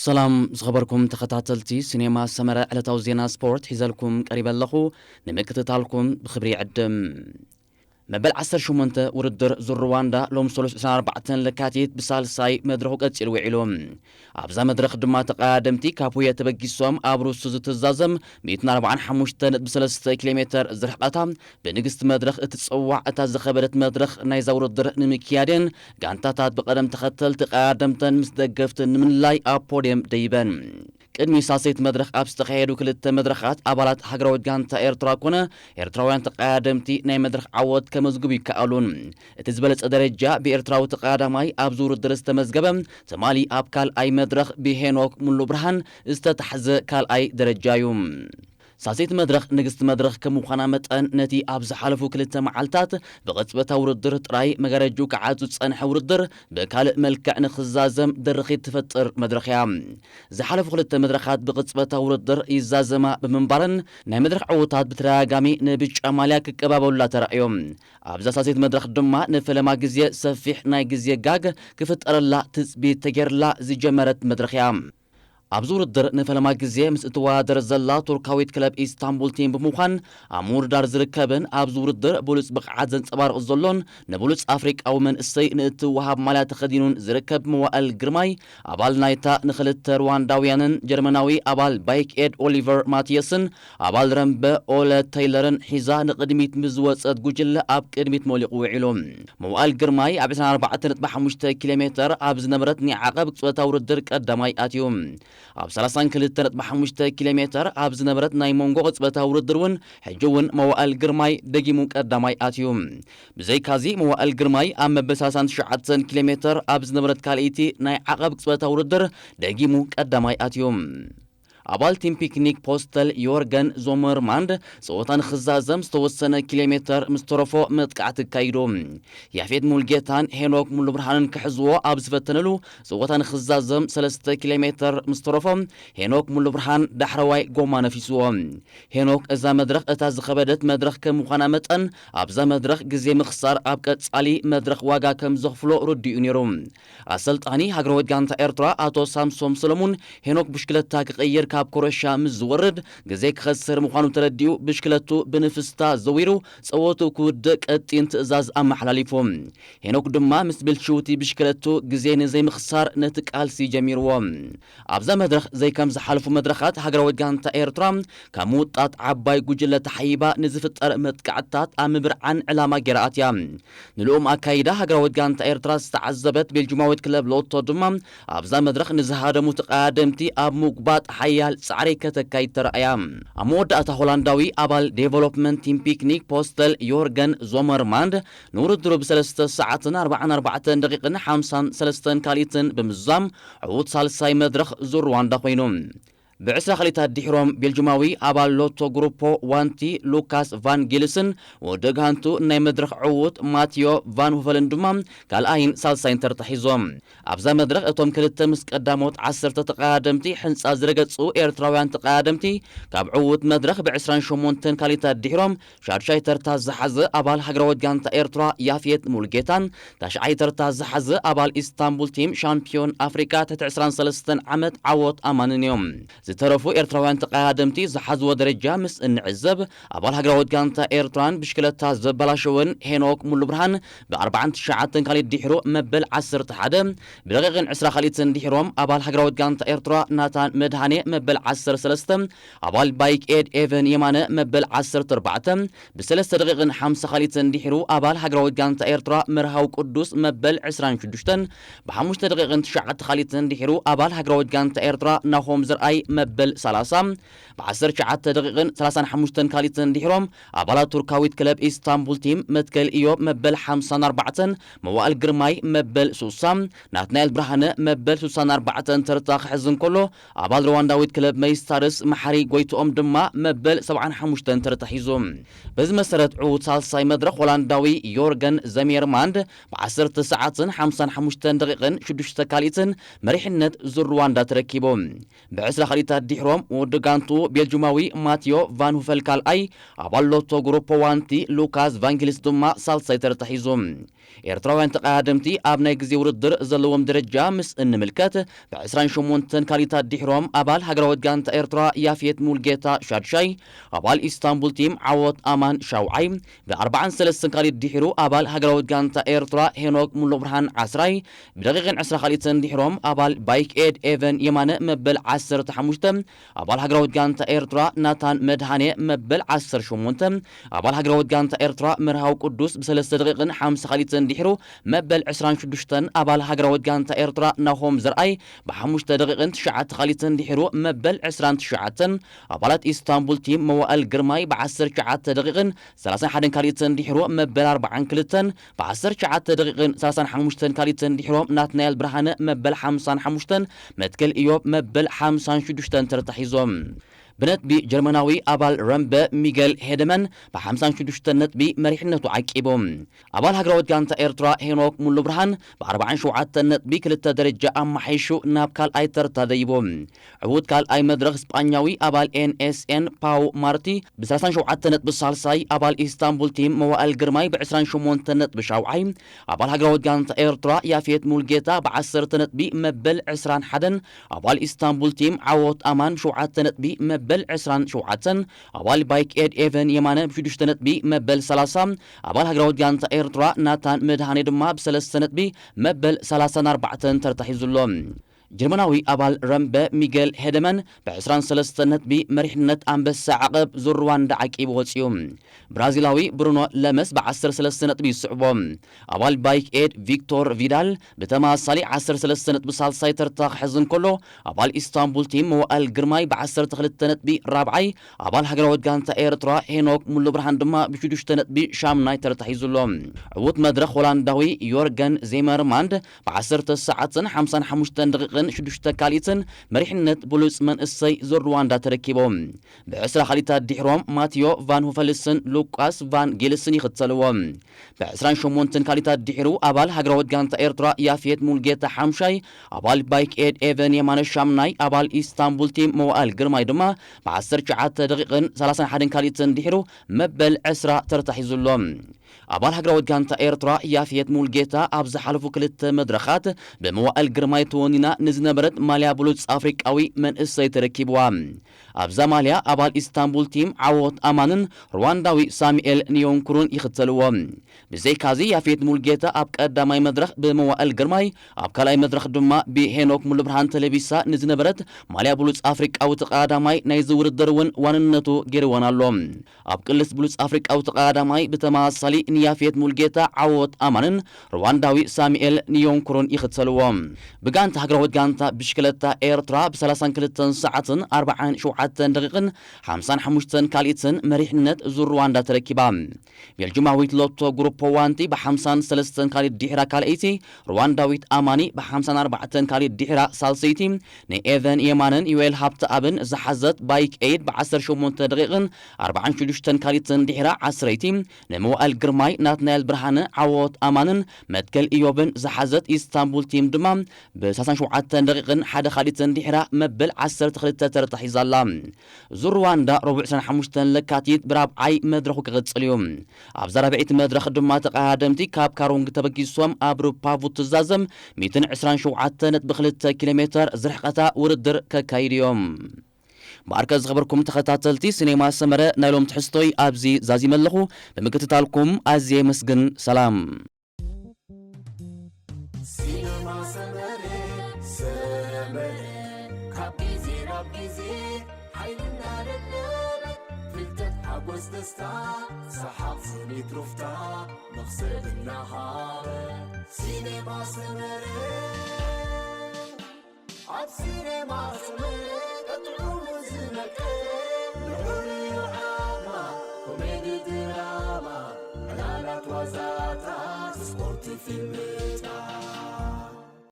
ሰላም ዝኸበርኩም ተኸታተልቲ ሲኔማ ሰመረ፣ ዕለታዊ ዜና ስፖርት ሒዘልኩም ቀሪበ ኣለኹ። ንምክትታልኩም ብኽብሪ ይዕድም። መበል ዓሰርተ ሸሞንተ ውድድር ዙር ሩዋንዳ ሎም ሰሉስ ዕስራን ኣርባዕተን ለካቲት ብሳልሳይ መድረኹ ቀጺሉ ውዒሉ። ኣብዛ መድረኽ ድማ ተቐዳደምቲ ካብ ሁየ ተበጊሶም ኣብ ሩሱ ዝትዛዘም ሚእትን ኣርባዓን ሓሙሽተ ነጥቢ ሰለስተ ኪሎ ሜተር ዝርሕቐታ ብንግስቲ መድረኽ እትጽዋዕ እታ ዝኸበደት መድረኽ ናይዛ ውድድር ንምክያድን ጋንታታት ብቐደም ተኸተል ተቐዳደምተን ምስ ደገፍትን ንምልላይ ኣብ ፖድየም ደይበን። ቅድሚ ሳልሰይቲ መድረኽ ኣብ ዝተኻየዱ ክልተ መድረኻት ኣባላት ሃገራዊት ጋንታ ኤርትራ ኮነ ኤርትራውያን ተቐዳደምቲ ናይ መድረኽ ዓወት ከመዝግቡ ይከኣሉን። እቲ ዝበለጸ ደረጃ ብኤርትራዊ ተቐዳዳማይ ኣብዚ ውድድር ዝተመዝገበ ትማሊ ኣብ ካልኣይ መድረኽ ብሄኖክ ሙሉ ብርሃን ዝተታሕዘ ካልኣይ ደረጃ እዩ። ሳልሰይቲ መድረኽ ንግስቲ መድረኽ ከም ምዃና መጠን ነቲ ኣብ ዝሓለፉ ክልተ መዓልታት ብቕጽበታዊ ውድድር ጥራይ መጋረጅኡ ክዓጹ ዝጸንሐ ውድድር ብካልእ መልክዕ ንኽዛዘም ድርኺት ትፈጥር መድረኽ እያ። ዝሓለፉ ክልተ መድረኻት ብቕጽበታዊ ውድድር ይዛዘማ ብምንባረን ናይ መድረኽ ዕዉታት ብተደጋጋሚ ንብጫ ማልያ ክቀባበሉላ ተራእዮም። ኣብዛ ሳልሰይቲ መድረኽ ድማ ንፈለማ ግዜ ሰፊሕ ናይ ግዜ ጋግ ክፍጠረላ ትጽቢት ተገይርላ ዝጀመረት መድረኽ እያ። ኣብዚ ውድድር ንፈለማ ግዜ ምስ እትወዳደር ዘላ ቱርካዊት ክለብ ኢስታንቡል ቲም ብምዃን ኣብ ምውድዳር ዝርከብን ኣብዚ ውድድር ብሉጽ ብቕዓት ዘንጸባርቕ ዘሎን ንብሉጽ ኣፍሪቃዊ መንእሰይ ንእትወሃብ ማልያ ተኸዲኑን ዝርከብ መዋእል ግርማይ ኣባል ናይታ ንኽልተ ሩዋንዳውያንን ጀርመናዊ ኣባል ባይክ ኤድ ኦሊቨር ማቲየስን ኣባል ረምበ ኦለ ተይለርን ሒዛ ንቕድሚት ምስ ዝወጸት ጉጅለ ኣብ ቅድሚት መሊቑ ውዒሉ። መዋእል ግርማይ ኣብ ዕስራን ኣርባዕተን ነጥቢ ሓሙሽተ ኪሎ ሜተር ኣብ ዝነበረት ናይ ዓቐብ ቅጽበታዊ ውድድር ቀዳማይ ኣትዩ። ኣብ ሰላሳን ክልተን ነጥቢ ሓሙሽተ ኪሎ ሜተር ኣብ ዝነበረት ናይ መንጎ ቅጽበታዊ ውድድር እውን ሕጂ እውን መዋእል ግርማይ ደጊሙ ቀዳማይ ኣትዩ። ብዘይካዚ መዋእል ግርማይ ኣብ መበል ሰላሳን ትሽዓተን ኪሎ ሜተር ኣብ ዝነበረት ካልኣይቲ ናይ ዓቐብ ቅጽበታዊ ውድድር ደጊሙ ቀዳማይ ኣትዩ። ኣባል ቲም ፒክኒክ ፖስተል ዮርገን ዞመርማንድ ጸወታ ንኽዛዘም ዝተወሰነ ኪሎ ሜተር ምስ ተረፎ መጥቃዕቲ ኣካይዱ። ያፌት ሙልጌታን ሄኖክ ሙሉብርሃንን ክሕዝዎ ኣብ ዝፈተነሉ ጸወታ ንኽዛዘም ሰለስተ ኪሎ ሜተር ምስ ተረፎ ሄኖክ ሙሉብርሃን ዳሕረዋይ ጎማ ነፊስዎ። ሄኖክ እዛ መድረኽ እታ ዝኸበደት መድረኽ ከም ምዃና መጠን ኣብዛ መድረኽ ግዜ ምኽሳር ኣብ ቀጻሊ መድረኽ ዋጋ ከም ዘኽፍሎ ርዱእ እዩ ነይሩ። ኣሰልጣኒ ሃገራዊት ጋንታ ኤርትራ ኣቶ ሳምሶም ሰለሙን ሄኖክ ብሽክለታ ክቕይር ካብ ኮረሻ ምስ ዝወርድ ግዜ ክኸስር ምዃኑ ተረዲኡ ብሽክለቱ ብንፍስታ ዘዊሩ ጸወቱ ክውድእ ቀጢን ትእዛዝ ኣመሓላሊፉ። ሄኖክ ድማ ምስ ብልሽውቲ ብሽክለቱ ግዜ ንዘይምኽሳር ነቲ ቃልሲ ጀሚርዎ። ኣብዛ መድረኽ ዘይከም ዝሓለፉ መድረኻት ሃገራዊት ጋንታ ኤርትራ ካብ ምውጣት ዓባይ ጉጅለ ተሓይባ ንዝፍጠር መጥቃዕትታት ኣብ ምብርዓን ዕላማ ገይራ ኣትያ። ንልኡም ኣካይዳ ሃገራዊት ጋንታ ኤርትራ ዝተዓዘበት ቤልጅማዊት ክለብ ሎቶ ድማ ኣብዛ መድረኽ ንዝሃደሙ ተቐዳደምቲ ኣብ ምጉባጥ ሓያል ጻዕሪ ከተካይድ ተራእያ። ኣብ መወዳእታ ሆላንዳዊ ኣባል ዴቨሎፕመንት ቲም ፒክኒክ ፖስተል ዮርገን ዞመርማንድ ንውድድሩ ብሰለስተ ሰዓትን ኣርባዓን ኣርባዕተን ደቂቕን ሓምሳን ሰለስተን ካልኢትን ብምዝዛም ዕዉት ሳልሳይ መድረኽ ዙር ሩዋንዳ ኮይኑ። ብዕስራ ካልኢታት ድሒሮም ቤልጅማዊ ኣባል ሎቶ ግሩፖ ዋንቲ ሉካስ ቫን ጊልስን ወዲ ጋንቱ ናይ መድረኽ ዕዉት ማቲዮ ቫን ሁፈልን ድማ ካልኣይን ሳልሳይን ተርታ ሒዞም። ኣብዛ መድረኽ እቶም ክልተ ምስ ቀዳሞት ዓሰርተ ተቐዳደምቲ ሕንጻ ዝረገጹ ኤርትራውያን ተቐዳደምቲ ካብ ዕዉት መድረኽ ብዕስራን ሸሞንተን ካልኢታት ድሒሮም ሻድሻይ ተርታ ዝሓዘ ኣባል ሃገራዊት ጋንታ ኤርትራ ያፌት ሙሉጌታን ታሽዓይ ተርታ ዝሓዘ ኣባል ኢስታንቡል ቲም ሻምፒዮን ኣፍሪቃ ትሕቲ ዕስራን ሰለስተን ዓመት ዓወት ኣማንን እዮም። ዝተረፉ ኤርትራውያን ተቐዳደምቲ ዝሓዝዎ ደረጃ ምስ እንዕዘብ ኣባል ሃገራዊት ጋንታ ኤርትራን ብሽክለታ ዘበላሸወን ሄኖክ ሙሉብርሃን ብኣርባዓን ትሽዓተን ካልኢት ድሒሩ መበል ዓሰርተ ሓደ ብደቂቕን ዕስራ ካልኢትን ድሒሮም ኣባል ሃገራዊት ጋንታ ኤርትራ ናታን መድሃኔ መበል ዓሰርተ ሰለስተ ኣባል ባይክ ኤድ ኤቨን የማነ መበል ዓሰርተ ኣርባዕተ ብሰለስተ ደቂቕን ሓምሳ ካልኢትን ድሒሩ ኣባል ሃገራዊት ጋንታ ኤርትራ መርሃዊ ቅዱስ መበል ዕስራን ሽዱሽተን ብሓሙሽተ ደቂቕን ትሽዓተ ካልኢትን ድሒሩ ኣባል ሃገራዊት ጋንታ ኤርትራ ናሆም ዘርኣይ መበል ሰላሳ ብዓሰርተ ትሽዓተ ደቂቕን ሰላሳን ሓሙሽተን ካልኢትን ድሒሮም ኣባላት ቱርካዊት ክለብ ኢስታንቡል ቲም መትከል ኢዮብ መበል ሓምሳን ኣርባዕተን መዋእል ግርማይ መበል ሱሳ ናትናኤል ብርሃነ መበል ሱሳን ኣርባዕተን ተርታ ክሕዝ እንከሎ ኣባል ሩዋንዳዊት ክለብ መይስታርስ መሓሪ ጎይትኦም ድማ መበል ሰብዓን ሓሙሽተን ተርታ ሒዙ። በዚ መሰረት ዕዉት ሳልሳይ መድረኽ ሆላንዳዊ ዮርገን ዘሜርማንድ ብዓሰርተ ሰዓትን ሓምሳን ሓሙሽተን ደቂቕን ሽዱሽተ ካልኢትን መሪሕነት ዙር ሩዋንዳ ተረኪቡ። ብዕስራ ካልኢት ካልኢት ኣዲሕሮም፣ ወዲ ጋንቱ ቤልጁማዊ ማቲዮ ቫን ሁፈል ካልኣይ፣ ኣባል ሎቶ ግሩፕ ዋንቲ ሉካስ ቫንጊልስ ድማ ሳልሳይ ተርታ ሒዙ። ኤርትራውያን ተቐዳደምቲ ኣብ ናይ ግዜ ውድድር ዘለዎም ደረጃ ምስ እንምልከት፣ ብ28 ካልኢት ኣዲሕሮም ኣባል ሃገራዊት ጋንታ ኤርትራ ያፌት ሙልጌታ ሻድሻይ፣ ኣባል ኢስታንቡል ቲም ዓወት ኣማን ሻውዓይ፣ ብ43 ካልኢት ድሒሩ ኣባል ሃገራዊት ጋንታ ኤርትራ ሄኖክ ሙሉብርሃን ዓስራይ፣ ብደቂቕን ዕስራ ካልኢትን ድሒሮም ኣባል ባይክ ኤድ ኤቨን የማነ መበል 15፣ ኣባል ሃገራዊት ጋንታ ኤርትራ ናታን መድሃኔ መበል 18፣ ኣባል ሃገራዊት ጋንታ ኤርትራ መርሃው ቅዱስ ብሰለስተ ደቂቕን ሓምሳ ካልኢትን ድሒሩ መበል 26፣ ኣባል ሃገራዊት ጋንታ ኤርትራ ናሆም ዘርኣይ ብሓሙሽተ ደቂቕን ትሽዓተ ካልኢትን ድሒሩ መበል 29፣ ኣባላት ኢስታንቡል ቲም መዋእል ግርማይ ብ19 ደቂቕን 31 ካልኢትን ድሒሩ መበል 42፣ ብ19 ደቂቕን 35 ካልኢትን ድሒሮም ናትናኤል ብርሃነ መበል 55፣ መትከል ኢዮብ መበል 56 ተርታ ሒዞም። ብነጥቢ ጀርመናዊ ኣባል ረምበ ሚገል ሄደመን ብ56 ነጥቢ መሪሕነቱ ዓቂቡ። ኣባል ሃገራዊት ጋንታ ኤርትራ ሄኖክ ሙሉ ብርሃን ብ47 ነጥቢ ክልተ ደረጃ ኣመሓይሹ ናብ ካልኣይ ተርታ ደይቡ። ዕዉት ካልኣይ መድረኽ ስጳኛዊ ኣባል ኤን ኤስ ኤን ፓው ማርቲ ብ37 ነጥቢ ሳልሳይ፣ ኣባል ኢስታንቡል ቲም መዋእል ግርማይ ብ28 ነጥቢ ሻውዓይ፣ ኣባል ሃገራዊት ጋንታ ኤርትራ ያፌት ሙልጌታ ብ10 ነጥቢ መበል 21፣ ኣባል ኢስታንቡል ቲም ዓወት ኣማን ብ7 ነጥቢ መበል 27፣ ኣባል ባይክ ኤድ ኤቨን የማነ ብ6 ነጥቢ መበል 30፣ ኣባል ሃገራዊት ጋንታ ኤርትራ ናታን መድሃኔ ድማ ብ3 ነጥቢ መበል 34 ተርታ ሒዙ ኣሎ። ጀርመናዊ ኣባል ረምበ ሚገል ሄደመን ብ23 ነጥቢ መሪሕነት ኣንበሳ ዓቐብ ዙር ሩዋንዳ ዓቂቡ ወጺኡ። ብራዚላዊ ብሩኖ ለመስ ብ13 ነጥቢ ይስዕቦ። ኣባል ባይክ ኤድ ቪክቶር ቪዳል ብተመሳሳሊ 13 ነጥቢ ሳልሳይ ተርታ ክሕዝ እንከሎ፣ ኣባል ኢስታንቡል ቲም መዋእል ግርማይ ብ12 ነጥቢ ራብዓይ፣ ኣባል ሃገራዊት ጋንታ ኤርትራ ሄኖክ ሙሉ ብርሃን ድማ ብሽዱሽተ ነጥቢ ሻምናይ ተርታ ሒዙ ኣሎ። ዕዉት መድረኽ ሆላንዳዊ ዮርገን ዜመርማንድ ብ10 ሰዓትን 55 ደቂቕን ሽዱሽተ ካልኢትን መሪሕነት ብሉጽ መንእሰይ ዞር ሩዋንዳ ተረኪቦም። ብ20 ካልኢታት ድሒሮም ማቲዮ ቫን ሁፈልስን ሉቃስ ቫን ጌልስን ይኽተልዎም። ብ28 ካልኢታት ድሒሩ ኣባል ሃገራዊት ጋንታ ኤርትራ ያፌት ሙልጌታ ሓምሻይ፣ ኣባል ባይክ ኤድ ኤቨን የማነ ሻምናይ፣ ኣባል ኢስታንቡል ቲም መዋእል ግርማይ ድማ ብ19 ደቂቕን 31 ካልኢትን ድሒሩ መበል 20 ተርታ ሒዙ ኣሎ። ኣባል ሃገራዊት ጋንታ ኤርትራ ያፌት ሙልጌታ ኣብ ዝሓለፉ ክልተ መድረኻት ብመዋእል ግርማይ ተወኒና ንዝነበረት ማልያ ብሉጽ ኣፍሪቃዊ መንእሰይ ተረኪብዋ። ኣብዛ ማልያ ኣባል ኢስታንቡል ቲም ዓወት ኣማንን ሩዋንዳዊ ሳሙኤል ኒዮንኩሩን ይኽተልዎ። ብዘይካዚ ያፌት ሙልጌታ ኣብ ቀዳማይ መድረኽ ብመዋእል ግርማይ፣ ኣብ ካልኣይ መድረኽ ድማ ብሄኖክ ሙሉብርሃን ተለቢሳ ንዝነበረት ማልያ ብሉጽ ኣፍሪቃዊ ተቐዳዳማይ ናይዚ ውድድር እውን ዋንነቱ ገይርዎን ኣሎ። ኣብ ቅልስ ብሉጽ ኣፍሪቃዊ ተቐዳዳማይ ብተመሳሳሊ ንያፌት ሙልጌታ ዓወት ኣማንን ሩዋንዳዊ ሳሙኤል ኒዮንኩሩን ይኽተልዎ። ብጋንታ ሃገራዊት ጋንታ ብሽክለታ ኤርትራ ብ32 ሰዓትን 47 ደቂቕን 55 ካልኢትን መሪሕነት ዙር ሩዋንዳ ተረኪባ። ቤልጁማዊት ሎቶ ግሩፕ ዋንቲ ብ53 ካልኢት ድሒራ ካልኣይቲ፣ ሩዋንዳዊት ኣማኒ ብ54 ካልኢት ድሒራ ሳልሰይቲ፣ ንኤቨን የማነን ዮኤል ሃብተኣብን ዝሓዘት ባይክ ኤይድ ብ18 ደቂቕን 46 ካልኢትን ድሒራ ዓስረይቲ፣ ንመዋእል ግርማይ ናትናኤል ብርሃነ ዓወት ኣማንን መትከል ኢዮብን ዝሓዘት ኢስታንቡል ቲም ድማ ብ37 ደቂቕን ሓደ ካልኢትን ድሒራ መበል 12 ተርታ ሒዛ ኣላ። ዙር ሩዋንዳ ረቡዕ 25 ለካቲት ብራብዓይ መድረኹ ክቕጽል እዩ። ኣብዛ ራብዐይቲ መድረኽ ድማ ተቐዳደምቲ ካብ ካሮንግ ተበጊሶም ኣብ ሩፓ ቡትዛዘም 127.2 ኪሎ ሜተር ዝርሕቐታ ውድድር ከካይዱ እዮም። ብኣርከ ዝኸበርኩም ተኸታተልቲ ሲኔማ ሰመረ፣ ናይ ሎም ትሕዝቶይ ኣብዚ ዛዚመ ኣለኹ። ብምክትታልኩም ኣዝየ የመስግን። ሰላም። ሲነማ ሰመረ፣ ሰመረ። ካብ ግዜ ናብ ግዜ ሓይልና ለለበ፣ ፍልጠት፣ ሓጎስ፣ ደስታ፣ ሰሓቕ፣ ስኒት፣ ሩፍታ፣ መኽሰብ እናሃበ። ሲነማ ሰመረ፣ ኣብ ሲነማ ሰመረ፣ ቀጥዑ ዝመቀረ።